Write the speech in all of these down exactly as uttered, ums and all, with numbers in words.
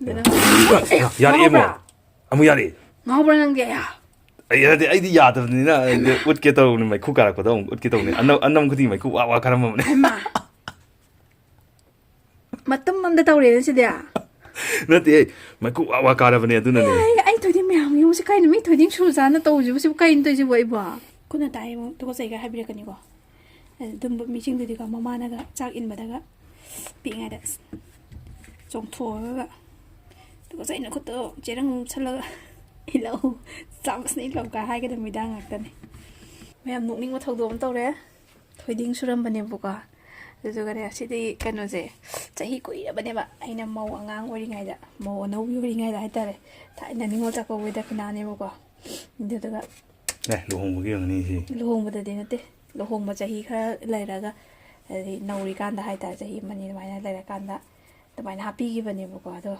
ꯌꯥꯔꯛꯑꯦ ꯑꯃꯨꯛ꯫ ꯉꯥꯎꯕ꯭ꯔꯥ? ꯑꯃꯨꯛ ꯌꯥꯔꯛꯑꯦ꯫ ꯉꯥꯎꯕ꯭ꯔꯥ ꯅꯪꯗꯤ? ꯑꯌꯥ꯫ ꯑꯩ, ꯑꯩꯗꯤ, ꯑꯩꯗꯤ ꯌꯥꯗꯕꯅꯤꯅ, ꯑꯩꯗꯤ ꯎꯠꯀꯦ ꯇꯧꯕꯅꯤ, ꯃꯩꯈꯨ ꯀꯥꯔꯛꯄꯗꯣ ꯑꯃꯨꯛ ꯎꯠꯀꯦ ꯇꯧꯕꯅꯤ꯫ ꯑꯅꯝ-, ꯑꯅꯝ ꯈꯨꯗꯤꯡꯒꯤ ꯃꯩꯈꯨ ꯋꯥ ꯋꯥ ꯀꯥꯔꯝꯃꯕꯅꯦ꯫ ꯍꯩꯃꯥ꯫ ꯃꯇꯨꯝ ꯑꯝꯗ ꯇꯧꯔꯦꯅꯦ ꯁꯤꯗꯤ꯫ ꯅꯠꯇꯦ, ꯃꯩꯈꯨ ꯋꯥ ꯋꯥ ꯀꯥꯔꯕꯅꯦ, ꯑꯗꯨꯅꯅꯦ꯫ ꯑꯦ, ꯑꯩ, ꯑꯩ ꯊꯣꯏꯗꯤꯡ ꯃꯌꯥꯝ ꯌꯦꯡꯉꯨꯁꯤ ꯀꯩꯅꯣ? ꯃꯤ ꯊꯣꯏꯗꯤꯡ ꯁꯨꯔ ꯆꯥꯅ ꯇꯧꯔꯤꯁꯤꯕꯨ, ꯁꯤꯕꯨ ꯀꯩꯅꯣ ꯇꯧꯔꯤꯁꯤꯕꯨ ꯑꯩꯕꯣ? ꯈꯨꯠꯅ ꯇꯥꯏ ꯑꯃꯨꯛ ꯇꯨꯀꯠꯆꯩꯒ ꯍꯥꯏꯕꯤꯔꯛꯀꯅꯤꯀꯣ꯫ ꯑꯗꯨꯝꯕ ꯃꯤꯁꯤꯡꯗꯨꯗꯤꯀꯣ, ꯃꯃꯥꯅꯒ ꯆꯥꯛ ꯏꯟꯕꯗꯒ ꯄꯤꯛꯏꯉꯩꯗ ꯑꯁ ꯆꯣꯡꯊꯣꯛꯑꯒ ꯇꯨꯀꯠꯆꯩ ꯅꯈꯨꯠꯇꯣ ꯆꯦꯔꯪ ꯎꯞꯁꯜꯂꯒ ꯏꯜꯂꯛꯎ, ꯆꯥꯕꯁꯤꯅ ꯏꯜꯂꯛꯎ ꯀꯥꯏ ꯍꯥꯏꯒꯗꯕ ꯃꯤꯗꯥꯡ ꯉꯥꯛꯇꯅꯦ꯫ ꯃꯌꯥꯝ ꯅꯣꯛꯅꯤꯡꯕ ꯊꯧꯗꯣꯛ ꯑꯃ ꯇꯧꯔꯦ꯫ ꯊꯣꯏꯗꯤꯡ ꯁꯨꯔꯝꯕꯅꯦꯕꯀꯣ꯫ ꯑꯗꯨꯗꯨꯒꯅꯦ, ꯁꯤꯗꯤ ꯀꯩꯅꯣꯁꯦ, ꯆꯍꯤ ꯀꯨꯏꯔꯕꯅꯦꯕ꯫ ꯑꯩꯅ ꯃꯧ ꯑꯉꯥꯡ ꯑꯣꯏꯔꯤꯉꯩꯗ, ꯃꯧ ꯑꯅꯧꯕꯤ ꯑꯣꯏꯔꯤꯉꯩꯗ ꯍꯥꯏꯇꯥꯔꯦ, ꯊꯥꯏꯅ ꯅꯤꯉꯣꯜ ꯆꯥꯛꯀꯧꯕꯒꯤ ꯗꯈꯤꯅꯥꯅꯦꯕꯀꯣ꯫ ꯑꯗꯨꯗꯨꯒ ꯑꯦ, ꯂꯨꯍꯣꯡꯕꯒꯤ ꯑꯣꯏꯔꯝꯒꯅꯤ ꯁꯤ꯫ ꯂꯨꯍꯣꯡꯕꯗꯗꯤ ꯅꯠꯇꯦ, ꯂꯨꯍꯣꯡꯕ ꯆꯍꯤ ꯈꯔ ꯂꯩꯔꯒ, ꯍꯥꯏꯗꯤ ꯅꯧꯔꯤꯀꯥꯟꯗ ꯍꯥꯏꯇꯥꯔꯦ, ꯆꯍꯤ ꯑꯃꯅꯤ ꯑꯗꯨꯃꯥꯏꯅ ꯂꯩꯔꯀꯥꯟꯗ ꯑꯗꯨꯃꯥꯏꯅ ꯍꯥꯞꯄꯤꯈꯤꯕꯅꯦꯕꯀꯣ꯫ ꯑꯗꯣ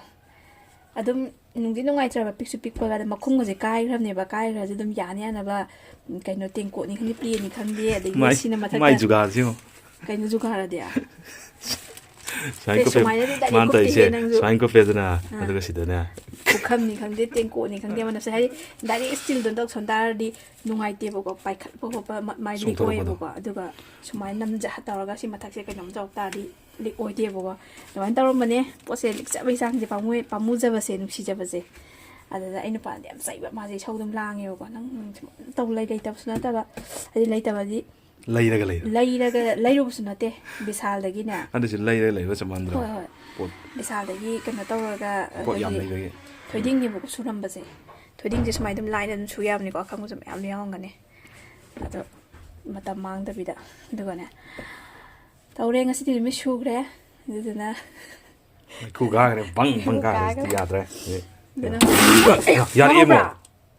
ꯑꯗꯨꯝ ꯅꯨꯡꯗꯤ ꯅꯨꯡꯉꯥꯏꯇ꯭ꯔꯕ, ꯄꯤꯛꯁꯨ ꯄꯤꯛꯄꯒ, ꯑꯗ ꯃꯈꯨꯝꯒꯁꯦ ꯀꯥꯏꯈ꯭ꯔꯕꯅꯦꯕ꯫ ꯀꯥꯏꯈ꯭ꯔꯁꯨ ꯑꯗꯨꯝ ꯌꯥꯅ ꯌꯥꯅꯕ, ꯎꯝ, ꯀꯩꯅꯣ, ꯇꯦꯡꯀꯣꯠꯅꯤ ꯈꯪꯗꯦ, ꯄ꯭ꯂꯦꯠꯅꯤ ꯈꯪꯗꯦ, ꯑꯗꯒꯤ ꯃꯥꯏ, ꯁꯤꯅ ꯃꯊꯛꯇ ꯃꯥꯏ ꯖꯨꯒꯥꯁꯦ ꯌꯦꯡꯉꯣ꯫ ꯀꯩꯅꯣ ꯖꯨꯒꯥꯔꯗꯤ? ꯁꯨꯃꯥꯏꯅ ꯀꯨꯞꯄꯦ, ꯁꯨꯃꯥꯏꯅꯗꯤ ꯗꯥꯏꯔꯦꯛ ꯃꯥꯅ ꯀꯨꯞꯇꯦꯍꯦ ꯇꯧꯔꯤꯁꯦ, ꯅꯪꯁꯨ꯫ ꯁꯨꯃꯥꯏꯅ ꯀꯨꯞꯄꯦꯗꯅ, ꯑꯥ꯫ ꯑꯗꯨꯒ ꯁꯤꯗꯅꯦ꯫ ꯄꯨꯈꯝꯅꯤ ꯈꯪꯗꯦ, ꯇꯦꯡꯀꯣꯠꯅꯤ ꯈꯪꯗꯦ, ꯑꯃꯅꯁꯨ ꯍꯥꯏꯗꯤ ꯗꯥꯏꯔꯦꯛ ꯏꯁꯇꯤꯜꯗꯣ ꯇꯧꯁꯟ ꯇꯥꯔꯗꯤ ꯅꯨꯡꯉꯥꯏꯇꯦꯕꯀꯣ, ꯄꯥꯏꯈꯠꯄ ꯈꯣꯠꯄ ꯃ-, ꯃꯥꯏ ꯂꯤꯛ ꯆꯣꯡꯊꯣꯔꯛꯄꯗꯣ꯫ ꯑꯣꯏꯌꯦꯕꯀꯣ꯫ ꯑꯗꯨꯒ ꯁꯨꯃꯥꯏꯅ ꯅꯝꯖ ꯇꯧꯔꯒ ꯁꯤ ꯃꯊꯛꯁꯦ ꯀꯩꯅꯣꯝ ꯇꯧꯔꯛ ꯇꯥꯔꯗꯤ ꯂꯤꯛ ꯑꯣꯏꯗꯦꯕꯀꯣ꯫ ꯑꯗꯨꯃꯥꯏꯅ ꯇꯧꯔꯝꯕꯅꯦ꯫ ꯄꯣꯠꯁꯦ ꯂꯤꯛꯆꯕꯒꯤ ꯆꯥꯡꯁꯦ ꯄꯥꯝꯃꯨ-, ꯄꯥꯝꯃꯨꯖꯕꯁꯦ, ꯅꯨꯡꯁꯤꯖꯕꯁꯦ꯫ ꯑꯗꯨꯗ ꯑꯩ ꯅꯨꯄꯥꯗꯤ ꯌꯥꯝ ꯆꯩꯕ, ꯃꯥꯁꯦ ꯏꯁꯧ ꯑꯗꯨꯝ ꯂꯥꯡꯉꯦꯕꯀꯣ꯫ "ꯅꯪ ꯁꯨꯃꯥꯏꯅ ꯇꯧ ꯂꯩ-, ꯂꯩꯇꯕꯁꯨ ꯅꯠꯇꯕ", ꯍꯥꯏꯗꯤ ꯂꯩꯇꯕꯗꯤ ꯂꯩꯔꯒ ꯂꯩꯔꯕ꯫ ꯂꯩꯔꯒ ꯂꯩꯔꯨꯕꯁꯨ ꯅꯠꯇꯦ, ꯕꯤꯁꯥꯜꯗꯒꯤꯅꯦ꯫ ꯑꯗꯨꯁꯨ ꯂꯩꯔꯒ ꯂꯩꯕ ꯆꯞ ꯃꯥꯟꯅꯗ꯭ꯔꯣ? ꯍꯣꯏ, ꯍꯣꯏ꯫ ꯄꯣꯠ꯫ ꯕꯤꯁꯥꯜꯗꯒꯤ ꯀꯩꯅꯣ ꯇꯧꯔꯒ ꯄꯣꯠ ꯌꯥꯝ ꯑꯩꯈꯣꯏꯒꯤ ꯂꯩꯕꯒꯤ꯫ ꯊꯣꯏꯗꯤꯡꯅꯦꯕꯀꯣ ꯁꯨꯔꯝꯕꯁꯦ꯫ ꯊꯣꯏꯗꯤꯡꯁꯦ ꯁꯨꯃꯥꯏꯅ ꯑꯗꯨꯝ ꯂꯥꯏꯅ ꯑꯗꯨꯝ ꯁꯨ ꯌꯥꯕꯅꯤꯀꯣ, ꯑꯈꯪꯕꯁꯨ ꯃꯌꯥꯝ ꯌꯥꯎꯔꯝꯒꯅꯤ꯫ ꯑꯗꯣ ꯃꯇꯝ ꯃꯥꯡꯗꯕꯤꯗ꯫ ꯑꯗꯨꯒꯅꯦ, ꯇꯧꯔꯦ, ꯉꯁꯤꯗꯤ ꯅꯨꯃꯤꯠ ꯁꯨꯈ꯭ꯔꯦ꯫ ꯑꯗꯨꯗꯨꯅ ꯃꯩꯈꯨ ꯀꯥꯈ꯭ꯔꯦ, ꯕꯪ ꯕꯪ ꯀꯥꯈ꯭ꯔꯦ, ꯀꯥꯈ꯭ꯔꯦ꯫ ꯁꯤꯗꯤ ꯌꯥꯗ꯭ꯔꯦ꯫ ꯌꯥꯔꯛꯑꯦ ꯑꯃꯨꯛ꯫ ꯉꯥꯎꯕ꯭ꯔꯥ?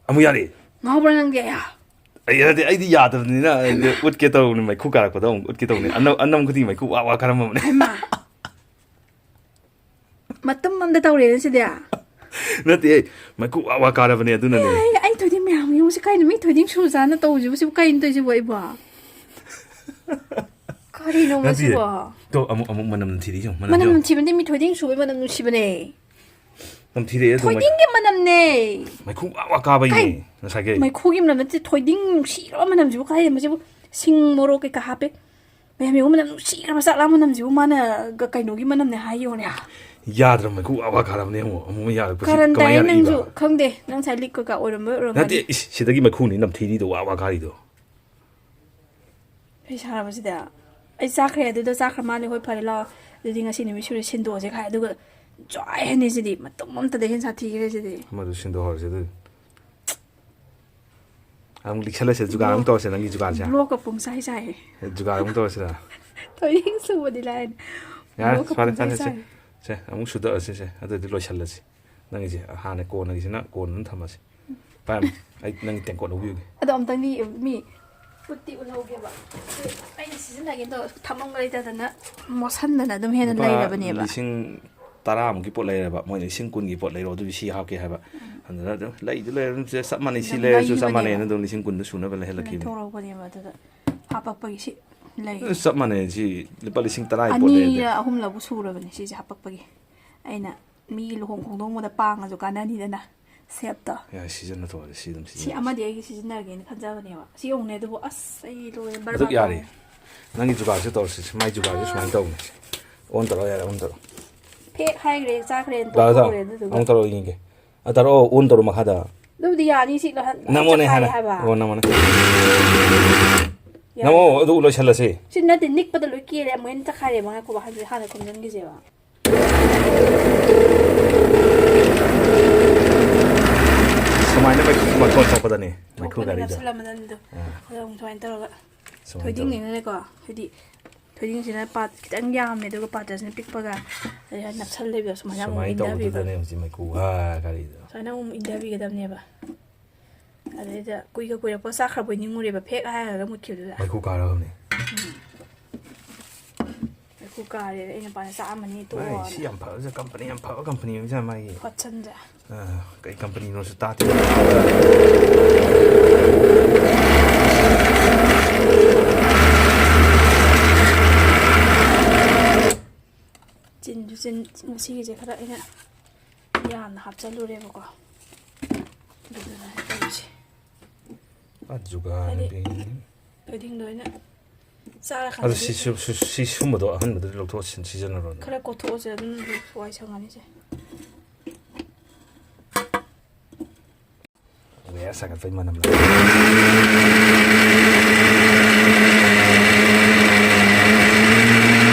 ꯑꯃꯨꯛ ꯌꯥꯔꯛꯑꯦ꯫ ꯉꯥꯎꯕ꯭ꯔꯥ ꯅꯪꯗꯤ? ꯑꯩ, ꯅꯠꯇꯦ, ꯑꯩꯗꯤ ꯌꯥꯗꯕꯅꯤꯅ ꯑꯩꯗꯤ ꯎꯠꯀꯦ ꯇꯧꯕꯅꯤ, ꯃꯩꯈꯨ ꯀꯥꯔꯛꯄꯗꯣ ꯑꯃꯨꯛ ꯎꯠꯀꯦ ꯇꯧꯕꯅꯤ꯫ ꯑꯅꯝ, ꯑꯅꯝ ꯈꯨꯗꯤꯡꯒꯤ ꯃꯩꯈꯨ ꯋꯥ ꯋꯥ ꯀꯥꯔꯝꯃꯕꯅꯦ꯫ ꯍꯩꯃꯥ꯫ ꯃꯇꯨꯝ ꯑꯝꯗ ꯇꯧꯔꯦꯅꯦ ꯁꯤꯗꯤ꯫ ꯅꯠꯇꯦ, ꯃꯩꯈꯨ ꯋꯥ ꯋꯥ ꯀꯥꯔꯕꯅꯦ, ꯑꯗꯨꯅꯅꯦ꯫ ꯑꯦ, ꯑꯩ, ꯑꯩ ꯊꯣꯏꯗꯤꯡ ꯃꯌꯥꯝ ꯌꯦꯡꯉꯨꯁꯤ ꯀꯩꯅꯣ? ꯃꯤ ꯊꯣꯏꯗꯤꯡ ꯁꯨꯔ ꯆꯥꯅ ꯇꯧꯔꯤꯁꯤꯕꯨ, ꯁꯤꯕꯨ ꯀꯩꯅꯣ ꯇꯧꯔꯤꯁꯤꯕꯨ ꯑꯩꯕꯣ? ꯀꯔꯤꯅꯣ ꯅꯠꯇꯦ꯫ ꯃꯁꯤꯕꯣ? ꯇꯣ, ꯑꯃꯨꯛ, ꯑꯃꯨꯛ ꯃꯅꯝ ꯅꯝꯊꯤꯔꯤ ꯌꯦꯡꯉꯨ, ꯃꯅꯝ ꯃꯅꯝ ꯌꯦꯡꯉꯨ꯫ ꯅꯝꯊꯤꯕꯅꯦ, ꯃꯤ ꯊꯣꯏꯗꯤꯡ ꯁꯨꯕꯩ ꯃꯅꯝ ꯅꯨꯡꯁꯤꯕꯅꯦ꯫ ꯅꯝꯊꯤꯔꯛꯑꯦ ꯑꯗꯨ ꯃꯩ-, ꯊꯣꯏꯗꯤꯡꯒꯤ ꯃꯅꯝꯅꯦ꯫ ꯃꯩꯈꯨ ꯋꯥ ꯋꯥ ꯀꯥꯕꯩꯅꯦ ꯀꯥꯏ? ꯉꯁꯥꯏꯒꯤ꯫ ꯃꯩꯈꯨꯒꯤ ꯃꯅꯝ ꯅꯠꯇꯦ, ꯊꯣꯏꯗꯤꯡ ꯅꯨꯡꯁꯤꯈ꯭ꯔꯕ ꯃꯅꯝꯁꯤꯕꯨ ꯀꯥꯏꯗ? ꯃꯁꯤꯕꯨ ꯁꯤꯡ ꯃꯣꯔꯣꯛ ꯀꯩꯀꯥ ꯍꯥꯞꯄꯦ꯫ ꯃꯌꯥꯝ ꯌꯦꯡꯉꯨ, ꯃꯅꯝ ꯅꯨꯡꯁꯤꯈ꯭ꯔꯕ ꯆꯥꯛꯂꯥ ꯃꯅꯝꯁꯤꯕꯨ ꯃꯥꯅ ꯒ-, ꯀꯩꯅꯣꯒꯤ ꯃꯅꯝꯅꯦ ꯍꯥꯏ ꯌꯦꯡꯉꯨꯅꯦ꯫ ꯌꯥꯗ꯭ꯔꯕ ꯃꯩꯈꯨ ꯋꯥ ꯋꯥ ꯀꯥꯔꯕꯅꯦ ꯑꯃꯨꯛ꯫ ꯑꯃꯨꯛ ꯌꯥꯔꯣꯏ꯫ ꯀꯔꯟ ꯀꯃꯥꯏꯅ ꯇꯥꯏꯌꯦ ꯌꯥꯔꯛꯏꯕ? ꯅꯪꯁꯨ꯫ ꯈꯪꯗꯦ, ꯅꯪ ꯉꯁꯥꯏ ꯂꯤꯛ ꯀꯩꯀꯥ ꯑꯣꯏꯔꯝꯕ ꯑꯣꯏꯔꯝꯒꯅꯤ꯫ ꯅꯠꯇꯦ, ꯏꯁ, ꯁꯤꯗꯒꯤ ꯃꯩꯈꯨꯅꯤ ꯅꯝꯊꯤꯔꯤꯗꯣ, ꯋꯥ ꯋꯥ ꯀꯥꯔꯤꯗꯣ꯫ ꯀꯩ ꯁꯥꯔꯕꯁꯤꯗ? ꯑꯩ ꯆꯥꯈ꯭ꯔꯦ, ꯑꯗꯨꯗ ꯆꯥꯈ꯭ꯔ ꯃꯥꯜꯂꯦ꯫ ꯍꯣꯏ, ꯐꯔꯦ, ꯂꯥꯛꯑꯣ꯫ ꯑꯗꯨꯗꯤ ꯉꯁꯤ ꯅꯨꯃꯤꯠ ꯁꯨꯔꯦ, ꯁꯤꯟꯗꯣꯛꯑꯁꯦ ꯈꯥꯏ꯫ ꯑꯗꯨꯒ ꯖ꯭ꯋꯥꯏ ꯍꯥꯏꯅꯤ ꯁꯤꯗꯤ, ꯃꯇꯨꯝ ꯑꯝꯇꯗ ꯍꯦꯟ ꯁꯥꯊꯤꯈ꯭ꯔꯦ ꯁꯤꯗꯤ꯫ ꯑꯃꯗꯨ ꯁꯤꯟꯗꯣꯛꯍꯧꯔꯁꯦ ꯑꯗꯨꯗꯤ꯫ ꯑꯃꯨꯛ ꯂꯤꯛꯁꯜꯂꯁꯦ, ꯖꯨꯒꯥꯔ ꯑꯃꯨꯛ ꯇꯧꯔꯁꯦ ꯅꯪꯒꯤ ꯖꯨꯒꯥꯔꯁꯦ꯫ ꯕ꯭ꯂꯣꯛꯀ ꯄꯨꯡꯁꯥꯏ ꯁꯥꯏ꯫ ꯖꯨꯒꯥꯔ ꯑꯃꯨꯛ ꯇꯧꯔꯁꯤꯔꯥ? ꯊꯣꯏꯗꯤꯡ ꯁꯨꯕꯗꯤ ꯂꯥꯏꯔꯅ ꯌꯥꯔꯦ, ꯕ꯭ꯂꯣꯛꯀ ꯐꯔꯦ, ꯄꯨꯡꯁꯥꯏ ꯐꯔꯦ, ꯁꯦ꯫ ꯁꯥꯏ꯫ ꯁꯦ, ꯑꯃꯨꯛ ꯁꯨꯗꯔꯁꯤ ꯁꯦ, ꯑꯗꯨꯗꯤ ꯂꯣꯏꯁꯜꯂꯁꯤ꯫ ꯅꯪꯒꯤꯁꯦ ꯍꯥꯟꯅ ꯀꯣꯟꯅꯒꯤꯁꯤꯅ ꯀꯣꯟꯅ ꯑꯗꯨꯝ ꯊꯝꯃꯁꯤ꯫ ꯄꯥꯏ, ꯑꯩ ꯅꯪꯒꯤ ꯇꯦꯡꯀꯣꯠ ꯂꯧꯕꯤꯔꯨꯒꯦ꯫ ꯑꯗꯣ ꯑꯝꯇꯪꯗꯤ ꯃꯤ ꯎꯠꯇꯤ ꯎꯠꯍꯧꯒꯦꯕ꯫ ꯑꯩꯅ ꯁꯤꯖꯤꯟꯅꯒꯦ ꯇꯧꯔ ꯊꯝꯐꯝꯒ ꯂꯩꯇꯗꯅ ꯃꯣꯠꯁꯟꯗꯅ ꯑꯗꯨꯝ ꯍꯦꯟꯅ ꯂꯨꯄꯥ ꯂꯩꯔꯕꯅꯦꯕ꯫ ꯂꯤꯁꯤꯡ ꯇꯔꯥꯃꯨꯛꯀꯤ ꯄꯣꯠ ꯂꯩꯔꯦꯕ, ꯃꯣꯏꯅ ꯂꯤꯁꯤꯡ ꯀꯨꯟꯒꯤ ꯄꯣꯠ ꯂꯩꯔꯣ, ꯑꯗꯨꯗꯤ ꯁꯤ ꯍꯥꯞꯀꯦ ꯍꯥꯏꯕ꯫ ꯎꯝ꯫ ꯑꯗꯨꯗ ꯑꯗꯨꯝ ꯂꯩꯗꯤ ꯂꯩꯔꯦ, ꯑꯗꯨꯝ ꯆꯞ ꯃꯥꯟꯅꯩ, ꯁꯤ ꯑꯗꯨꯝ ꯂꯩꯔꯁꯨ ꯆꯞ ꯂꯩꯕꯅꯦꯕ꯫ ꯃꯥꯟꯅꯩꯅ ꯑꯗꯨꯝ ꯂꯤꯁꯤꯡ ꯀꯨꯟꯗ ꯁꯨꯅꯕ ꯂꯩꯍꯜꯂꯛꯈꯤꯕꯅꯤ꯫ ꯂꯩꯊꯣꯔꯛꯄꯅꯦꯕ ꯑꯗꯨꯗ ꯍꯥꯄꯛꯄꯒꯤ ꯁꯤ ꯂꯩ꯫ ꯑꯗꯨ ꯆꯞ ꯃꯥꯟꯅꯩ, ꯁꯤ ꯂꯨꯄꯥ ꯂꯤꯁꯤꯡ ꯇꯔꯥꯒꯤ ꯄꯣꯠ ꯂꯩꯔꯗꯤ꯫ ꯑꯅꯤꯔ ꯑꯍꯨꯝꯂꯕꯨ ꯁꯨꯔꯕꯅꯤ ꯁꯤꯁꯦ ꯍꯥꯄꯛꯄꯒꯤ꯫ ꯑꯩꯅ ꯃꯤꯒꯤ ꯂꯨꯍꯣꯡ ꯈꯣꯡꯗꯣꯡꯕꯗ ꯄꯥꯡꯉꯁꯨ ꯀꯥꯟꯅꯅꯤꯗꯅ ꯁꯦꯞꯇꯣ꯫ ꯌꯥꯏ, ꯁꯤꯖꯤꯟꯅꯊꯣꯛꯑꯁꯤ, ꯁꯤ ꯑꯗꯨꯝ ꯁꯤ ꯁꯤꯖꯤꯟꯅꯁꯤ꯫ ꯑꯃꯗꯤ ꯑꯩꯒꯤ ꯁꯤꯖꯤꯟꯅꯔꯒꯦꯅ ꯈꯟꯖꯕꯅꯦꯕ꯫ ꯁꯤ ꯌꯦꯡꯉꯨꯅꯦ, ꯑꯗꯨꯕꯨ ꯑꯁ, ꯑꯩ ꯂꯣꯏꯔꯦ, ꯑꯗꯨ ꯕꯔꯕꯥꯔ ꯌꯥꯔꯦ꯫ ꯇꯥꯔꯦ꯫ ꯅꯪꯒꯤ ꯖꯨꯒꯥꯔꯁꯦ ꯇꯧꯔꯁꯤ, ꯁꯤ ꯃꯥꯏ ꯖꯨꯒꯥꯔꯁꯦ ꯁꯨꯃꯥꯏꯅ ꯇꯧꯕꯅꯦ꯫ ꯑꯣꯟ ꯇꯧꯔꯣ, ꯌꯥꯔꯦ, ꯑꯣꯟ ꯇꯧꯔꯣ꯫ ꯐꯦꯛ ꯍꯥꯏꯈ꯭ꯔꯦ, ꯆꯥꯈ꯭ꯔꯦꯅ ꯇꯥꯔꯣ, ꯇꯥꯔꯣ꯫ ꯇꯣꯛꯊꯣꯛꯈ꯭ꯔꯦ ꯑꯗꯨꯗꯨꯒ꯫ ꯑꯃꯨꯛ ꯇꯧꯔꯣ, ꯌꯦꯡꯒꯦ꯫ ꯑ, ꯇꯥꯔꯣ, ꯑꯣꯟ ꯇꯧꯔꯣ ꯃꯈꯥꯗ꯫ ꯑꯗꯨꯕꯨꯗꯤ ꯌꯥꯅꯤ, ꯁꯤ ꯂꯣꯏꯍꯟ-, ꯅꯝꯃꯣꯅꯦ ꯆꯠꯈꯥꯏ ꯍꯥꯟꯅ꯫ ꯍꯥꯏꯕ꯫ ꯑꯣ, ꯅꯝꯃꯣꯅꯦ꯫ ꯌꯥꯔꯦ꯫ ꯅꯝꯃꯣ, ꯑꯗꯨ ꯂꯣꯏꯁꯜꯂꯁꯤ꯫ ꯁꯤ ꯅꯠꯇꯦ, ꯅꯤꯛꯄꯗ ꯂꯣꯏ ꯀꯦꯜꯂꯦ, ꯑꯃꯨꯛ ꯍꯦꯟꯅ ꯆꯠꯈꯥꯏꯔꯦ꯫ ꯃꯉꯥꯏꯈꯣ, ꯍꯥꯟꯅ, ꯍꯥꯟꯅ ꯈꯨꯝꯖꯤꯟꯈꯤꯁꯦꯕ꯫ ꯁꯨꯃꯥꯏꯅ ꯃꯩꯈꯨ ꯃꯈꯣꯟ ꯊꯣꯛꯄꯗꯅꯤ, ꯃꯩꯈꯨ ꯊꯣꯛꯄꯅ ꯒꯥꯔꯤꯗꯣ꯫ ꯅꯞꯁꯜꯂꯝꯃꯗꯕꯅꯤꯗꯣ꯫ ꯑꯥ꯫ ꯑꯗꯣ ꯑꯃꯨꯛ ꯁꯨꯃꯥꯏꯅ ꯇꯧꯔꯒ ꯁꯨꯃꯥꯏꯅ ꯇꯧꯔꯒ꯫ ꯊꯣꯏꯗꯤꯡꯅꯤꯅꯅꯦꯀꯣ, ꯍꯥꯏꯗꯤ ꯊꯣꯏꯗꯤꯡꯁꯤꯅ ꯄꯥꯠ ꯈꯤꯇꯪ ꯌꯥꯝꯃꯦ, ꯑꯗꯨꯒ ꯄꯥꯇ꯭ꯔꯁꯤꯅ ꯄꯤꯛꯄꯒ, ꯑꯗꯩ ꯅꯞꯁꯜ ꯂꯩꯕꯗꯣ ꯁꯨꯃꯥꯏꯅ ꯑꯃꯨꯛ ꯁꯨꯃꯥꯏꯅ ꯏꯟꯊꯕꯤꯕ꯫ ꯇꯧꯕꯗꯨꯗꯅꯦ ꯍꯧꯖꯤꯛ ꯃꯩꯈꯨ, ꯑꯥ, ꯒꯥꯔꯤꯗꯣ꯫ ꯁꯨꯃꯥꯏꯅ ꯑꯃꯨꯛ ꯏꯟꯊꯕꯤꯒꯗꯕꯅꯦꯕ꯫ ꯑꯗꯩꯗ ꯀꯨꯏꯒ ꯀꯨꯏꯔꯛꯄ ꯆꯥꯛꯈ꯭ꯔꯕꯣꯏ ꯅꯤꯡꯉꯨꯔꯦꯕ, ꯐꯦꯛ ꯍꯥꯏꯔꯒ ꯃꯨꯠꯈꯤꯕꯗꯨꯗ꯫ ꯃꯩꯈꯨ ꯀꯥꯔꯕꯅꯦ꯫ ꯎꯝ꯫ ꯃꯩꯈꯨ ꯀꯥꯔꯦꯅ ꯑꯩ ꯅꯨꯄꯥꯅ ꯆꯥꯛꯑꯝꯃꯅꯤ, ꯃꯥꯏ ꯇꯣꯛꯑꯣꯅ꯫ ꯁꯤ ꯌꯥꯝ ꯐꯕ company, ꯌꯥꯝ ꯐꯕ company ꯑꯣꯏꯖꯥꯠꯅꯤ ꯃꯥꯒꯤ꯫ ꯍꯣꯠꯁꯟꯁꯦ꯫ ꯑꯥ, ꯀꯩ companyꯅꯣꯁꯨ ꯇꯥꯗꯦ꯫ ꯆꯤꯟꯁꯨ ꯆꯤꯟ-, ꯉꯁꯤꯒꯤꯁꯦ ꯈꯔ ꯑꯩꯅ ꯌꯥꯝꯅ ꯍꯥꯞꯆꯜꯂꯨꯔꯦꯕꯀꯣ꯫ ꯑꯗꯨꯗꯨꯅ ꯇꯧꯔꯤꯁꯦ꯫ ꯑ, ꯖꯨꯒꯥꯂꯤ꯫ ꯍꯥꯏꯗꯤ, ꯊꯣꯏꯗꯤꯡꯗꯣ ꯑꯩꯅ ꯆꯥꯔꯀꯥꯟꯗꯗꯤ ꯑꯗꯣ ꯁꯤ ꯁꯨ-, ꯁꯨ-, ꯁꯤ ꯁꯨꯝꯕꯗꯣ ꯑꯍꯟꯕꯗꯨꯗꯤ ꯂꯧꯊꯣꯛꯑ ꯁꯤ-, ꯁꯤꯖꯤꯟꯅꯔꯣꯅꯦ꯫ ꯈꯔ ꯀꯣꯠꯊꯣꯛꯑꯁꯦ, ꯑꯗꯨꯅ ꯋꯥꯏ ꯁꯪꯉꯅꯤꯁꯦ꯫ ꯒ꯭ꯌꯥꯁ ꯁꯥꯒꯠꯄꯩ ꯃꯅꯝ ꯂꯥꯛꯑꯦ꯫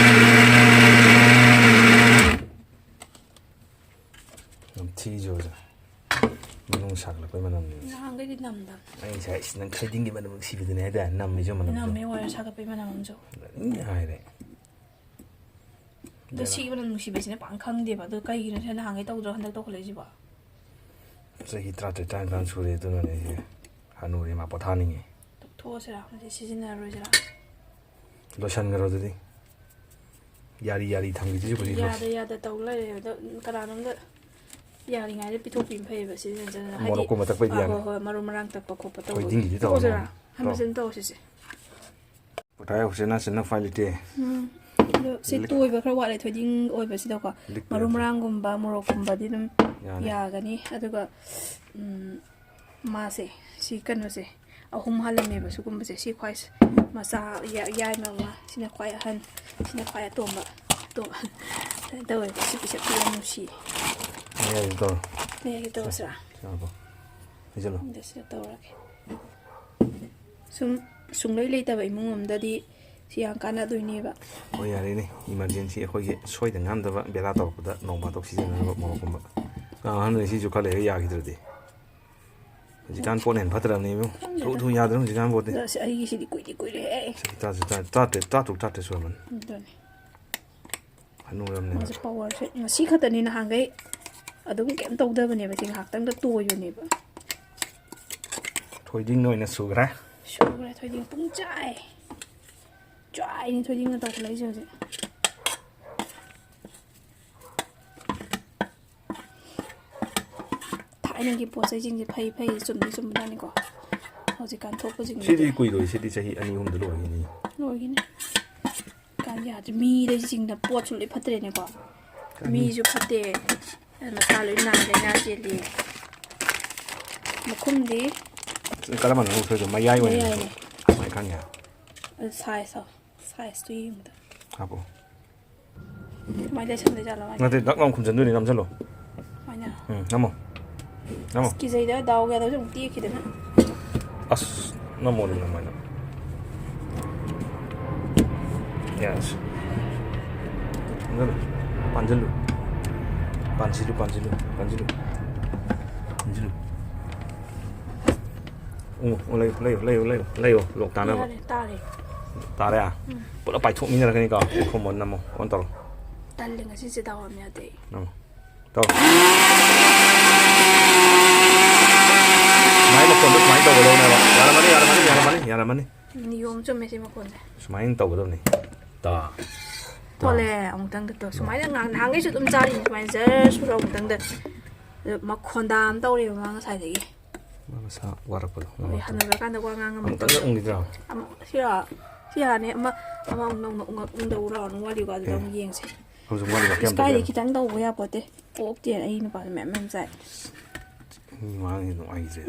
ꯌꯥꯝ ꯊꯤꯖꯨ ꯍꯧꯖꯤꯛ꯫ ꯃꯅꯨꯡ ꯁꯥꯒꯠꯂꯛꯄꯩ ꯃꯅꯝꯅꯦꯕ꯫ ꯅꯍꯥꯟꯈꯩꯗꯤ ꯅꯝꯗꯕꯅꯦ꯫ ꯑꯩ ꯉꯁꯥꯏ, "ꯏꯁ, ꯅꯪ ꯊꯣꯏꯗꯤꯡꯒꯤ ꯃꯅꯝ ꯅꯨꯡꯁꯤꯕꯗꯨꯅꯦ" ꯍꯥꯏꯗꯥꯏ? ꯅꯝꯃꯤꯁꯨ ꯃꯅꯝꯗꯣ꯫ ꯅꯝꯃꯦ, ꯋꯥꯏ ꯁꯥꯒꯠꯄꯩ ꯃꯅꯝ ꯑꯃꯁꯨ꯫ ꯂꯣꯏꯅ ꯍꯥꯏꯔꯦ꯫ ꯑꯗꯣ ꯕꯦꯔꯥ꯫ ꯁꯤꯒꯤ ꯃꯅꯝ ꯅꯨꯡꯁꯤꯕꯁꯤꯅ ꯄꯥꯛ ꯈꯪꯗꯦꯕ꯫ ꯑꯗꯣ ꯀꯩꯒꯤꯅꯣ ꯁꯤꯅ ꯅꯍꯥꯟꯈꯩ ꯇꯧꯗ꯭ꯔꯣ ꯍꯟꯗꯛ ꯇꯧꯈꯠꯂꯛꯏꯁꯤꯕꯣ? ꯆꯍꯤ ꯇꯔꯥꯇꯔꯦꯠ, ꯇꯔꯥꯅꯤꯄꯥꯟ ꯁꯨꯔꯦ, ꯑꯗꯨꯅꯅꯦ ꯑꯩꯁꯦ ꯍꯅꯨꯔꯦ, ꯃꯥ ꯄꯣꯊꯥꯅꯤꯡꯉꯦ꯫ ꯇꯣꯛꯊꯣꯛꯑꯁꯤꯔꯥ? ꯃꯁꯤ ꯁꯤꯖꯤꯟꯅꯔꯔꯣꯏꯁꯤꯔꯥ? ꯂꯣꯏꯁꯟꯈ꯭ꯔꯣ ꯑꯗꯨꯗꯤ꯫ ꯌꯥꯔꯤ ꯌꯥꯔꯤ ꯊꯝꯈꯤꯗꯣꯏꯁꯤ ꯀꯨꯏ ꯀꯨꯏ꯫ ꯌꯥꯗ ꯌꯥꯗ ꯇꯧ ꯂꯩꯔꯦ꯫ ꯑꯗꯣ ꯀꯅꯥꯅꯣꯝꯗ ꯌꯥꯔꯤꯉꯩꯗ ꯄꯤꯊꯣꯛꯄꯤꯕ ꯐꯩꯌꯦꯕ, ꯁꯤꯖꯤꯟꯅꯖꯅ꯫ ꯍꯥꯏꯗꯤ, ꯃꯣꯔꯣꯛꯀꯨꯝꯕ ꯇꯛꯄꯩꯗꯤ ꯑꯥ, ꯌꯥꯅꯤ꯫ ꯍꯣꯏ, ꯍꯣꯏ, ꯃꯔꯨ ꯃꯔꯥꯡ ꯇꯛꯄ ꯈꯣꯠꯄ ꯇꯧꯕ꯫ ꯊꯣꯏꯗꯤꯡꯒꯤꯗꯤ ꯇꯧꯔꯅꯨ꯫ ꯇꯣꯛꯑꯁꯤꯔꯥ? ꯍꯟꯕꯁꯤꯅ ꯇꯧꯔꯁꯤꯁꯦ꯫ ꯄꯨꯊꯥꯏ ꯍꯧꯁꯦ ꯅꯥꯁꯤꯅ ꯎꯄꯥꯏ ꯂꯩꯇꯦ꯫ ꯎꯝ꯫ ꯑꯗꯣ ꯁꯤ ꯂꯤꯛ-, ꯇꯣꯏꯕ ꯈꯔ ꯋꯥꯠꯂꯦ, ꯊꯣꯏꯗꯤꯡ ꯑꯣꯏꯕꯁꯤꯗꯀꯣ꯫ ꯂꯤꯛꯄ ꯃꯔꯨ ꯌꯥꯗꯦ꯫ ꯃꯔꯥꯡꯒꯨꯝꯕ, ꯃꯣꯔꯣꯛꯀꯨꯝꯕꯗꯤ ꯑꯗꯨꯝ ꯌꯥꯅꯤ꯫ ꯌꯥꯒꯅꯤ꯫ ꯑꯗꯨꯒ, ꯎꯝ, ꯃꯥꯁꯦ, ꯁꯤ ꯀꯩꯅꯣꯁꯦ, ꯑꯍꯨꯝ ꯍꯥꯜꯂꯝꯃꯦꯕ ꯁꯤꯒꯨꯝꯕꯁꯦ꯫ ꯁꯤ ꯈ꯭ꯋꯥꯏ ꯃꯆꯥ ꯌꯥ-, ꯌꯥꯏꯃ ꯑꯃ, ꯁꯤꯅ ꯈ꯭ꯋꯥꯏ ꯑꯍꯟ, ꯁꯤꯅ ꯈ꯭ꯋꯥꯏ ꯑꯇꯣꯝꯕ꯫ ꯑꯇꯣꯝꯕ꯫ ꯁꯨꯃꯥꯏꯅ ꯇꯧꯋꯦ꯫ ꯄꯤꯁꯛ ꯄꯤꯁꯛ ꯄꯤꯛꯑ ꯅꯨꯡꯁꯤ꯫ ꯃꯌꯥꯏꯗ ꯇꯧꯔꯣ꯫ ꯃꯌꯥꯏꯗ ꯇꯧꯔꯁꯤꯔꯥ? ꯁꯤ ꯉꯥꯏꯈꯣ꯫ ꯍꯩꯖꯜꯂꯣ꯫ ꯑꯗ ꯁꯤꯗ ꯇꯧꯔꯒꯦ꯫ ꯁꯨꯝ ꯁꯨꯡꯂꯩ ꯂꯩꯇꯕ ꯏꯃꯨꯡ ꯑꯃꯗꯗꯤ ꯁꯤ ꯌꯥꯝ ꯀꯥꯟꯅꯗꯣꯏꯅꯦꯕ꯫ ꯍꯣꯏ, ꯌꯥꯔꯦꯅꯦ, emergency ꯑꯩꯈꯣꯏꯒꯤ ꯁꯣꯏꯗ ꯉꯥꯝꯗꯕ ꯕꯦꯔꯥ ꯇꯧꯔꯛꯄꯗ ꯅꯣꯡ ꯐꯥꯗꯣꯛ ꯁꯤꯖꯤꯟꯅꯅꯕ ꯃꯣꯔꯣꯛꯀꯨꯝꯕ꯫ ꯑꯉꯥꯡ ꯑꯍꯟ ꯁꯤꯁꯨ ꯈꯔ ꯂꯩꯔꯒ ꯌꯥꯈꯤꯗ꯭ꯔꯗꯤ꯫ ꯍꯧꯖꯤꯛꯀꯥꯟ ꯄꯣꯠꯅ ꯍꯦꯟꯅ ꯐꯠꯇ꯭ꯔꯕꯅꯦ ꯏꯕꯨꯡ꯫ ꯈꯪꯗꯦꯗ꯫ ꯊꯨ ꯊꯨ ꯌꯥꯗ꯭ꯔꯕꯅꯤ ꯍꯧꯖꯤꯛꯀꯥꯟ ꯄꯣꯠꯇꯤ꯫ ꯑꯗꯣ ꯑꯁ, ꯑꯩꯒꯤꯁꯤꯗꯤ ꯀꯨꯏꯗꯤ ꯀꯨꯏꯔꯦꯍꯦ꯫ ꯆꯍꯤ ꯇꯔꯥ-, ꯇꯔꯥ-, ꯇꯔꯥꯇꯔꯦꯠ, ꯇꯔꯥꯇꯔꯨꯛ, ꯇꯔꯥꯇꯔꯦꯠ ꯁꯨꯔꯝꯃꯅꯤ꯫ ꯑꯗꯨꯅꯦ꯫ ꯍꯅꯨꯔꯝꯅꯦꯕ꯫ ꯃꯥꯁꯦ powerꯁꯦ ꯉꯁꯤ ꯈꯛꯇꯅꯤ, ꯅꯍꯥꯟꯈꯩ ꯑꯗꯨꯝ ꯀꯩꯝ ꯇꯧꯗꯕꯅꯦꯕ, ꯁꯤ ꯉꯥꯏꯍꯥꯛꯇꯪꯗ ꯇꯣꯏꯕꯅꯦꯕ꯫ ꯊꯣꯏꯗꯤꯡꯅ ꯑꯣꯏꯅ ꯁꯨꯈ꯭ꯔꯦ꯫ ꯁꯨꯈ꯭ꯔꯦ, ꯊꯣꯏꯗꯤꯡ ꯄꯨꯡ ꯆꯥꯏ꯫ ꯆꯥꯏꯅꯤ ꯊꯣꯏꯗꯤꯡꯅ ꯇꯧꯈꯠꯂꯛꯏꯁꯦ ꯍꯧꯖꯤꯛ꯫ ꯊꯥꯏꯅꯒꯤ ꯄꯣꯠ ꯆꯩꯁꯤꯡꯁꯦ ꯐꯩ ꯐꯩ, ꯆꯨꯝꯗꯤ ꯆꯨꯝꯕꯖꯥꯠꯅꯤꯀꯣ꯫ ꯍꯧꯖꯤꯛꯀꯥꯟ ꯊꯣꯛꯄꯁꯤꯡꯁꯦ꯫ ꯁꯤꯗꯤ ꯀꯨꯏꯔꯣꯏ, ꯁꯤꯗꯤ ꯆꯍꯤ ꯑꯅꯤ ꯑꯍꯨꯝꯗ ꯂꯣꯏꯈꯤꯅꯤ꯫ ꯂꯣꯏꯈꯤꯅꯤ꯫ ꯀꯥꯟ ꯌꯥꯗ꯭ꯔꯦ꯫ ꯃꯤꯗꯩꯁꯤꯡꯅ ꯄꯣꯠꯁꯨ ꯂꯣꯏ ꯐꯠꯇ꯭ꯔꯦꯅꯦꯀꯣ꯫ ꯀꯥꯟ- ꯃꯤꯁꯨ ꯐꯠꯇꯦ꯫ ꯃꯁꯥ ꯂꯣꯏ ꯅꯥ ꯂꯥꯏꯅꯥ ꯆꯦꯜꯂꯤ꯫ ꯃꯈꯨꯝꯗꯤ ꯀꯔꯝꯕꯅꯣ ꯂꯧꯊꯣꯏꯗꯣ? ꯃꯌꯥꯏ ꯑꯣꯏꯅ ꯃꯌꯥꯏꯅꯦ꯫ ꯀꯃꯥꯏꯅ ꯈꯪꯉꯦ? ꯑꯗꯨ ꯁꯥꯏꯖꯇꯣ, ꯁꯥꯏꯖꯇꯣ ꯌꯦꯡꯕꯗ꯫ ꯍꯥꯞꯄꯣ꯫ ꯀꯃꯥꯏꯅ ꯂꯩꯁꯟꯗꯣꯏꯖꯥꯠꯂꯣ ꯃꯥꯏꯁꯦ? ꯅꯠꯇꯦ, ꯗꯛ ꯂꯥꯎ ꯈꯨꯝꯖꯤꯟꯗꯣꯏꯅꯦ, ꯅꯝꯁꯤꯜꯂꯣ꯫ ꯁꯨꯃꯥꯏꯅ? ꯎꯝ, ꯅꯝꯃꯣ꯫ ꯅꯝꯃꯣ꯫ ꯑꯁ, ꯀꯤꯖꯩꯗ, ꯗꯥꯎ ꯌꯥꯗꯕꯁꯦ ꯑꯃꯨꯛ ꯇꯦꯛꯈꯤꯗꯅ꯫ ꯑꯁ, ꯅꯝꯃꯣ ꯑꯗꯨꯝ ꯅꯝꯃꯣ꯫ Yes. ꯅꯝꯁꯤꯜꯂꯨ꯫ ꯄꯥꯟꯁꯤꯜꯂꯨ꯫ ꯄꯥꯟꯁꯤꯜꯂꯨ, ꯄꯥꯟꯁꯤꯜꯂꯨ, ꯄꯥꯟꯁꯤꯜꯂꯨ꯫ ꯄꯥꯟꯁꯤꯜꯂꯨ꯫ ꯎ, ꯎ, ꯂꯩꯌꯨ, ꯂꯩꯌꯨ, ꯂꯩꯌꯨ, ꯂꯩꯌꯨ, ꯂꯩꯌꯨ, ꯂꯣꯛ ꯇꯥꯅꯕ꯫ ꯌꯥꯔꯦ, ꯇꯥꯔꯦ꯫ ꯇꯥꯔꯦ? ꯎꯝ꯫ ꯄꯨꯂꯞ ꯄꯥꯏꯊꯣꯛꯃꯤꯟꯅꯔꯛꯀꯅꯤꯀꯣ꯫ ꯈꯨꯝꯃꯣ, ꯅꯝꯃꯣ, on ꯇꯧꯔꯣ꯫ ꯇꯜꯂꯦ, ꯉꯁꯤꯁꯦ ꯗꯥꯎ ꯌꯥꯝ ꯌꯥꯗꯦ꯫ ꯅꯝꯃꯣ꯫ ꯇꯧ꯫ ꯁꯨꯃꯥꯏꯅ ꯃꯈꯣꯟꯗꯣ ꯁꯨꯃꯥꯏꯅ ꯇꯧꯒꯗꯧꯅꯦꯕ꯫ ꯌꯥꯔꯝꯃꯅꯤ, ꯌꯥꯔꯝꯃꯅꯤ, ꯌꯥꯔꯝꯃꯅꯤ, ꯌꯥꯔꯝꯃꯅꯤ꯫ ꯅꯤꯌꯣꯝ ꯆꯨꯝꯃꯦ ꯁꯤ ꯃꯈꯣꯟꯁꯦ꯫ ꯁꯨꯃꯥꯏꯅ ꯇꯧꯒꯗꯕꯅꯤ꯫ ꯇꯥ꯫ ꯇꯥ꯫ ꯍꯣꯜꯂꯦ, ꯑꯃꯨꯛꯇꯪꯗ ꯇꯧ꯫ ꯁꯨꯃꯥꯏꯅ ꯉꯥꯡ-, ꯅꯍꯥꯟꯈꯩꯁꯨ ꯑꯗꯨꯝ ꯆꯥꯔꯤꯅꯤ, ꯁꯨꯃꯥꯏꯅ ꯖꯔ ꯁꯨꯔ ꯑꯃꯨꯛꯇꯪꯗ꯫ ꯑꯗꯣ ꯃꯈꯣꯟꯗꯥ ꯑꯃ ꯇꯧꯔꯦꯕ ꯃꯥ ꯉꯁꯥꯏꯗꯒꯤ꯫ ꯃꯥ ꯃꯁꯥ ꯋꯥꯔꯛꯄꯗꯣ ꯍꯣꯏ, ꯉꯝꯃꯛꯇꯕ꯫ ꯍꯅꯨꯔꯀꯥꯟꯗ ꯋꯥ ꯉꯥꯡ ꯉꯝꯃꯛꯇꯕ꯫ ꯑꯃꯨꯛꯇꯪꯒ ꯎꯪꯈꯤꯗ꯭ꯔꯣ? ꯑꯃꯨꯛ ꯁꯤꯔꯣ? ꯁꯤ ꯌꯥꯔꯅꯤ꯫ ꯑꯃ, ꯑꯃ ꯑꯃꯨꯛ ꯅꯧꯅ ꯎꯪꯉ-, ꯎꯪꯗꯧꯔꯣ? ꯑꯃꯨꯛ ꯋꯥꯠꯂꯤꯀꯣ? ꯑꯗꯨꯗ ꯑꯦ꯫ ꯑꯃꯨꯛ ꯌꯦꯡꯁꯦ꯫ ꯍꯧꯖꯤꯛ ꯋꯥꯠꯂꯤꯕ ꯀꯌꯥꯝ ꯏꯁ, ꯀꯥꯏꯗꯩ ꯇꯧꯒꯦ? ꯈꯤꯇꯪ ꯇꯧꯕ ꯌꯥꯄꯣꯠꯇꯦ꯫ ꯑꯣꯛꯇꯦ, ꯑꯩ ꯅꯨꯄꯥꯁꯨ ꯃꯌꯥꯝ ꯃꯌꯥꯝ ꯆꯥꯏ꯫ ꯃꯤ ꯃꯥꯡꯉꯤ ꯅꯨꯡꯉꯥꯏꯖꯦ꯫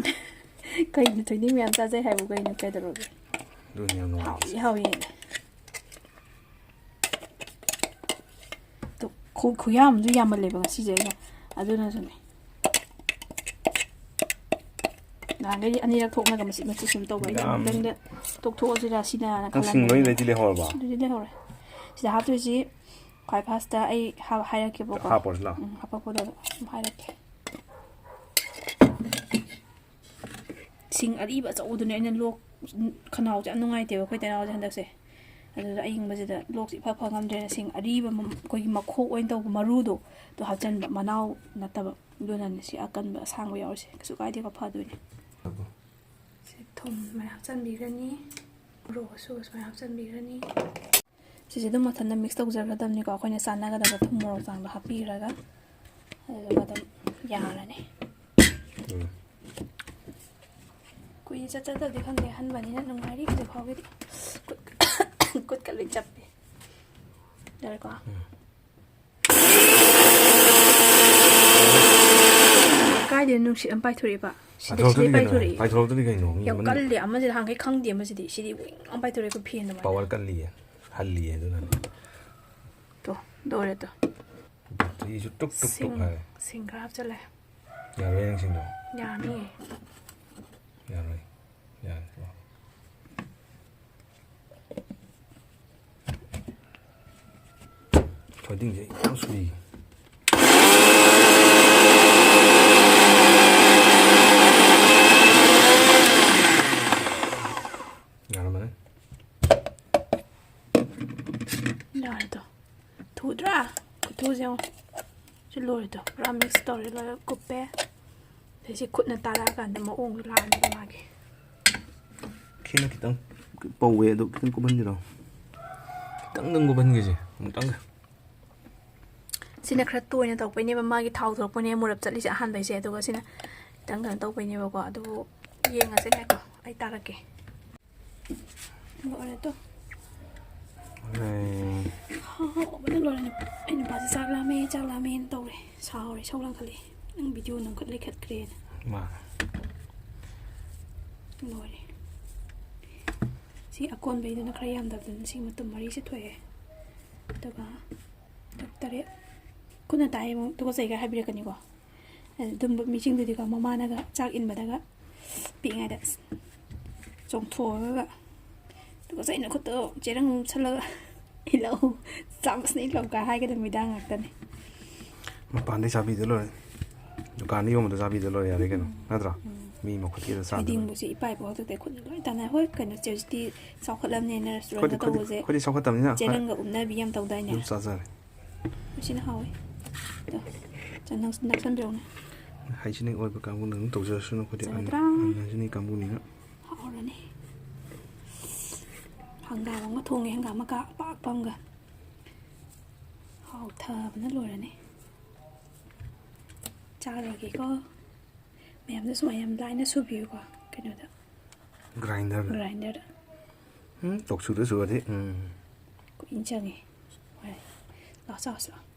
ꯀꯩꯅꯣ ꯊꯣꯏꯗꯤꯡ ꯃꯌꯥꯝ ꯆꯥꯖꯩ ꯍꯥꯏꯕꯨ ꯀꯩꯅꯣ ꯀꯩꯗꯧꯔꯒꯦ? ꯑꯗꯨꯅꯦ ꯌꯥꯝ ꯅꯨꯡꯉꯥꯏꯔꯤꯁꯦ꯫ ꯍꯥꯎꯗꯤ ꯍꯥꯎꯋꯦ꯫ ꯑꯗꯣ ꯈꯨ-, ꯈꯨꯌꯥꯝ ꯑꯃꯁꯨ ꯌꯥꯝꯃꯜꯂꯦꯕ ꯉꯁꯤꯁꯦ ꯑꯩꯅ꯫ ꯑꯗꯨꯅꯁꯨꯅꯦ꯫ ꯅꯍꯥꯟꯈꯩꯗꯤ ꯑꯅꯤꯔꯛ ꯊꯣꯛꯅꯒ ꯃꯆꯤꯠ ꯃꯆꯤꯠ ꯁꯨꯝ ꯇꯧꯕ꯫ ꯑꯩꯅ ꯌꯥꯝ ꯑꯃꯨꯛꯇꯪꯗ ꯇꯣꯛꯊꯣꯛꯑꯁꯤꯔꯥ ꯁꯤꯅ ꯅꯪ ꯁꯤꯡ ꯈꯜꯂꯝꯃꯦ꯫ ꯂꯣꯏ ꯂꯩꯗꯤ ꯂꯩꯍꯧꯔꯕ? ꯑꯗꯨꯗꯤ ꯂꯩꯍꯧꯔꯦ꯫ ꯁꯤꯗ ꯍꯥꯞꯇꯣꯏꯁꯤ ꯈ꯭ꯋꯥꯏ first ꯑꯩ ꯍꯥ-, ꯍꯥꯏꯔꯛꯀꯦꯕꯀꯣ꯫ ꯍꯥꯞꯄꯣꯁꯤꯂꯣ? ꯎꯝ, ꯍꯥꯄꯛꯄꯗ ꯑꯗꯨꯝ ꯍꯥꯏꯔꯛꯀꯦ꯫ ꯁꯤꯡ ꯑꯔꯤꯕ ꯑꯆꯧꯕꯗꯨꯅꯦ ꯑꯩꯅ ꯂꯣꯛ, ꯈꯅꯥꯎꯁꯦ ꯌꯥꯝ ꯅꯨꯡꯉꯥꯏꯇꯦꯕ ꯑꯩꯈꯣꯏ ꯇꯩꯅꯥꯎꯁꯦ ꯍꯟꯗꯛꯁꯦ꯫ ꯑꯗꯨꯗ ꯑꯌꯤꯡꯕꯁꯤꯗ ꯂꯣꯛꯁꯦ ꯏꯐ ꯐ ꯉꯝꯗ꯭ꯔꯦꯅ ꯁꯤꯡ ꯑꯔꯤꯕ ꯃ-, ꯑꯩꯈꯣꯏꯒꯤ ꯃꯈꯣꯛ ꯑꯣꯏꯅ ꯇꯧꯕ ꯃꯔꯨꯗꯣ, ꯑꯗꯨ ꯍꯥꯞꯆꯤꯟꯕ, ꯃꯅꯥꯎ ꯅꯠꯇꯕ꯫ ꯑꯗꯨꯅꯅꯦ ꯁꯤ ꯑꯀꯟꯕ ꯑꯁꯥꯡꯕ ꯌꯥꯎꯔꯤꯁꯦ꯫ ꯀꯩꯁꯨ ꯀꯥꯏꯗꯦꯀꯣ, ꯐꯗꯣꯏꯅꯦ꯫ ꯁꯤ ꯊꯨꯝ ꯁꯨꯃꯥꯏꯅ ꯍꯥꯞꯆꯤꯟꯕꯤꯔꯅꯤ, ꯃꯣꯔꯣꯛ ꯑꯁꯨꯕ ꯁꯨꯃꯥꯏꯅ ꯍꯥꯞꯆꯤꯟꯕꯤꯔꯅꯤ꯫ ꯁꯤꯁꯦ ꯑꯗꯨꯝ ꯃꯊꯟꯇ mix ꯇꯧꯖꯒꯗꯕꯅꯤꯀꯣ, ꯑꯩꯈꯣꯏꯅ ꯆꯥꯟꯅꯒꯗꯕ ꯊꯨꯝ ꯃꯣꯔꯣꯛ ꯆꯥꯡꯗꯣ ꯍꯥꯞꯄꯤꯔꯒ, ꯑꯗꯨꯒ ꯑꯗꯨꯝ ꯌꯥꯔꯅꯤ꯫ ꯎꯝ꯫ ꯀꯨꯏꯅ ꯆꯠ ꯆꯠꯇꯕꯗꯤ ꯈꯪꯗꯦ, ꯑꯍꯟꯕꯅꯤꯅ ꯅꯨꯡꯉꯥꯏꯔꯤ ꯍꯧꯖꯤꯛ ꯐꯥꯎꯒꯤꯗꯤ꯫ ꯈꯨꯠ-, ꯈꯨꯠꯀ ꯂꯣꯏ ꯆꯞꯄꯦ꯫ ꯌꯥꯔꯦꯀꯣ? ꯎꯝ꯫ ꯅꯨꯡꯁꯤꯠ ꯑꯃ ꯄꯥꯏꯊꯣꯔꯛꯏꯕ꯫ ꯁꯤꯗ, ꯄꯥꯏꯊꯣꯔꯛꯇꯣꯏꯅꯤ ꯁꯤꯗꯩ ꯀꯩꯅꯣ꯫ ꯄꯥꯏꯊꯣꯔꯛꯏ꯫ ꯄꯥꯏꯊꯣꯔꯛꯇꯣꯏꯅꯤ ꯀꯩꯅꯣ꯫ ꯃꯤ ꯌꯥꯝ ꯑꯃꯅ ꯀꯜꯂꯤ꯫ ꯑꯃꯁꯤꯗ ꯍꯥꯟꯈꯩ ꯈꯪꯗꯦ꯫ ꯑꯃꯁꯤꯗꯤ ꯁꯤꯗꯤ ꯋꯤꯡ ꯑꯃ ꯄꯥꯏꯊꯣꯔꯛꯑꯦ꯫ ꯑꯩꯈꯣꯏ ꯐꯦꯟ ꯑꯗꯨꯃꯥꯏꯅ꯫ ꯄꯥꯋꯔ ꯀꯜꯂꯤꯌꯦ꯫ ꯍꯜꯂꯤꯌꯦ ꯑꯗꯨꯅꯅꯦ꯫ ꯇꯣ, ꯂꯣꯏꯔꯦ ꯇꯣ꯫ ꯕꯦꯇ꯭ꯔꯤꯁꯨ ꯇꯨꯛ ꯇꯨꯛ ꯇꯨꯛ ꯁꯤꯡ, ꯍꯥꯏꯔꯦ꯫ ꯁꯤꯡ ꯈꯔ ꯍꯥꯞꯆꯜꯂꯦ꯫ ꯌꯥꯔꯣꯏ ꯅꯪꯁꯤꯡꯗꯣ꯫ ꯌꯥꯅꯤꯌꯦ꯫ ꯌꯥꯔꯣꯏ꯫ ꯌꯥꯔꯦ꯫ ꯊꯣꯏꯗꯤꯡꯁꯦ ꯌꯥꯝ ꯁꯨꯏ꯫ ꯌꯥꯔꯝꯃꯅꯤ꯫ ꯌꯥꯔꯦ ꯇꯣ꯫ ꯊꯨꯗ꯭ꯔꯥ? ꯈꯨꯊꯨꯁꯦ ꯌꯦꯡꯉꯣ꯫ ꯁꯤ ꯂꯣꯏꯔꯦ ꯇꯣ꯫ ꯄꯨꯔꯥ ꯃꯤꯛꯁ ꯇꯧꯔꯦ, ꯂꯣꯏꯔꯦ ꯀꯨꯞꯄꯦ꯫ ꯑꯗꯩ ꯁꯤ ꯈꯨꯠꯅ ꯇꯥꯔꯛꯑꯀꯥꯟꯗ ꯃꯑꯣꯡꯗꯣ ꯂꯥꯛꯑꯅꯦꯕ ꯃꯥꯒꯤ꯫ ꯈꯤꯅ ꯈꯤꯇꯪ ꯄꯧꯋꯦ ꯑꯗꯣ ꯈꯤꯇꯪ ꯀꯨꯞꯍꯟꯁꯤꯔꯣ? ꯈꯤꯇꯪꯗꯪ ꯀꯨꯞꯍꯟꯒꯦꯁꯦ ꯑꯃꯨꯛꯇꯪꯒ꯫ ꯁꯤꯅ ꯈꯔ ꯇꯣꯏꯅ ꯇꯧꯔꯛꯄꯩꯅꯦꯕ ꯃꯥꯒꯤ ꯊꯥꯎ ꯊꯣꯛꯂꯛꯄꯅꯦ ꯃꯨꯔꯞ ꯆꯠꯂꯤꯁꯦ ꯑꯍꯥꯟꯕꯩꯁꯦ꯫ ꯑꯗꯨꯒ ꯁꯤꯅ ꯈꯤꯇꯪ ꯀꯩꯅꯣ ꯇꯧꯕꯩꯅꯦꯕꯀꯣ꯫ ꯑꯗꯨꯕꯨ ꯌꯦꯡꯉꯁꯦ꯫ ꯉꯥꯏꯈꯣ, ꯑꯩ ꯇꯥꯔꯛꯀꯦ꯫ ꯂꯣꯏꯔꯦ ꯇꯣ꯫ ꯑꯦ, ꯍꯥꯎꯕꯅ ꯂꯣꯏꯔꯦ꯫ ꯑꯩ ꯅꯨꯄꯥꯁꯦ "ꯆꯥꯛ ꯂꯥꯝꯃꯦ, ꯆꯥꯛ ꯂꯥꯝꯃꯦꯅ" ꯇꯧꯔꯦ꯫ ꯁꯥꯎꯔꯦ, ꯏꯁꯧ ꯂꯥꯡꯈꯠꯂꯦ꯫ "ꯅꯪ ꯚꯤꯗꯤꯑꯣ ꯅꯝꯈꯠ ꯂꯩꯈꯠꯈ꯭ꯔꯦꯅ"꯫ ꯃꯥ꯫ ꯂꯣꯏꯔꯦ꯫ ꯁꯤ ꯑꯀꯣꯟꯕꯩꯗꯨꯅ ꯈꯔ ꯌꯥꯝꯗꯕꯗꯨꯅ ꯁꯤ ꯃꯇꯨꯝ ꯃꯔꯤꯁꯦ ꯊꯣꯛꯑꯦ꯫ ꯑꯗꯨꯒ ꯇꯔꯨꯛ, ꯇꯔꯦꯠ꯫ ꯈꯨꯠꯅ ꯇꯥꯛꯑꯦ ꯑꯃꯨꯛ ꯇꯨꯀꯠꯆꯩꯒ ꯍꯥꯏꯕꯤꯔꯛꯀꯅꯤꯀꯣ꯫ ꯑꯗꯨꯝꯕ ꯃꯤꯁꯤꯡꯗꯨꯗꯤꯀꯣ, ꯃꯃꯥꯅꯒ ꯆꯥꯛ ꯏꯟꯕꯗꯒ ꯄꯤꯛꯏꯉꯩꯗ ꯆꯣꯡꯊꯣꯛꯑꯒ, "ꯇꯨꯀꯠꯆꯩ, ꯅꯈꯨꯠꯇꯣ ꯆꯦꯔꯪ ꯎꯞꯁꯜꯂꯒ ꯏꯜꯂꯛꯎ, ꯆꯥꯃꯁꯅ ꯏꯜꯂꯛꯎ" ꯀꯥꯏ ꯍꯥꯏꯒꯗꯕ ꯃꯤꯗꯥꯡ ꯉꯥꯛꯇꯅꯤ꯫ ꯃꯄꯥꯟꯗꯩ ꯆꯥꯕꯤꯗ ꯂꯣꯏꯔꯦ꯫ ꯗꯨꯀꯥꯟꯗ ꯌꯣꯟꯕꯗ ꯆꯥꯕꯤꯗ ꯂꯣꯏꯔꯦ ꯌꯥꯔꯦ ꯀꯩꯅꯣ, ꯅꯠꯇ꯭ꯔꯣ? ꯃꯤ ꯃꯈꯨꯠꯀꯤꯗ ꯆꯥꯗ ꯂꯣꯏꯔꯦ꯫ ꯊꯣꯏꯗꯤꯡꯕꯨꯁꯦ ꯏꯄꯥ ꯏꯄꯨ ꯍꯥꯛꯇꯛꯇꯩ ꯈꯨꯠꯅ ꯂꯣꯏ ꯇꯥꯟꯅꯩ꯫ ꯍꯣꯏ, ꯀꯩꯅꯣ, ꯍꯧꯖꯤꯛꯇꯤ ꯆꯥꯎꯈꯠꯂꯕꯅꯤꯅ ꯑꯩꯈꯣꯏꯗꯤ, ꯔꯦꯁꯇꯨꯔꯦꯟꯗꯇ ꯑꯩꯈꯣꯏꯗꯤ, ꯇꯧꯕꯁꯦ ꯑꯩꯈꯣꯏꯗꯤ ꯆꯥꯎꯈꯠꯇꯕꯅꯤꯅ ꯈꯔ ꯆꯦꯔꯪꯒ ꯎꯞꯅꯕꯤ ꯌꯥꯝ ꯇꯧꯗꯥꯏꯅꯦ? ꯑꯗꯨꯝ ꯆꯥꯖꯔꯦ꯫ ꯁꯤꯅ ꯍꯥꯎꯋꯦ꯫ ꯑꯗꯣ, ꯆ-, ꯅꯛ-, ꯅꯛꯁꯟꯕꯤꯔꯛꯎꯅꯦ꯫ ꯍꯥꯏꯖꯤꯅꯤꯛ ꯑꯣꯏꯕ ꯀꯥꯡꯕꯨꯅ ꯑꯗꯨꯝ ꯇꯧꯖꯔꯁꯅꯨ, ꯑꯩꯈꯣꯏꯗꯤ ꯑꯟ-, ꯆꯠꯂꯗ꯭ꯔꯥ? ꯑꯟꯍꯥꯏꯖꯤꯅꯤꯛ ꯀꯥꯡꯕꯨꯅꯤꯅ꯫ ꯍꯥꯎꯔꯅꯤ꯫ ꯍꯪꯒꯥꯝ ꯑꯃ ꯊꯣꯡꯉꯦ, ꯍꯪꯒꯥꯝ ꯃꯀꯥ ꯑꯄꯥꯛꯄ ꯑꯃꯒ꯫ ꯍꯥꯎꯊꯕꯅ ꯂꯣꯏꯔꯅꯤ꯫ ꯆꯥꯔꯒꯦꯀꯣ꯫ ꯃꯌꯥꯝꯗ ꯁꯨꯃꯥꯏꯅ ꯌꯥꯝ ꯂꯥꯏꯅ ꯁꯨꯕꯤꯌꯨꯀꯣ, ꯀꯩꯅꯣꯗ, ꯒ꯭ꯔꯥꯏꯟꯗꯔꯗ꯫ ꯒ꯭ꯔꯥꯏꯟꯗꯔꯗ꯫ ꯎꯝ, ꯇꯣꯛꯁꯨꯗ ꯁꯨꯔꯗꯤ, ꯎꯝ꯫ ꯀꯨꯏꯅ ꯆꯪꯉꯦ꯫ ꯍꯣꯏ꯫ ꯂꯥꯛꯑꯣ, ꯆꯥꯎꯁꯤ ꯂꯥꯛꯑꯣ꯫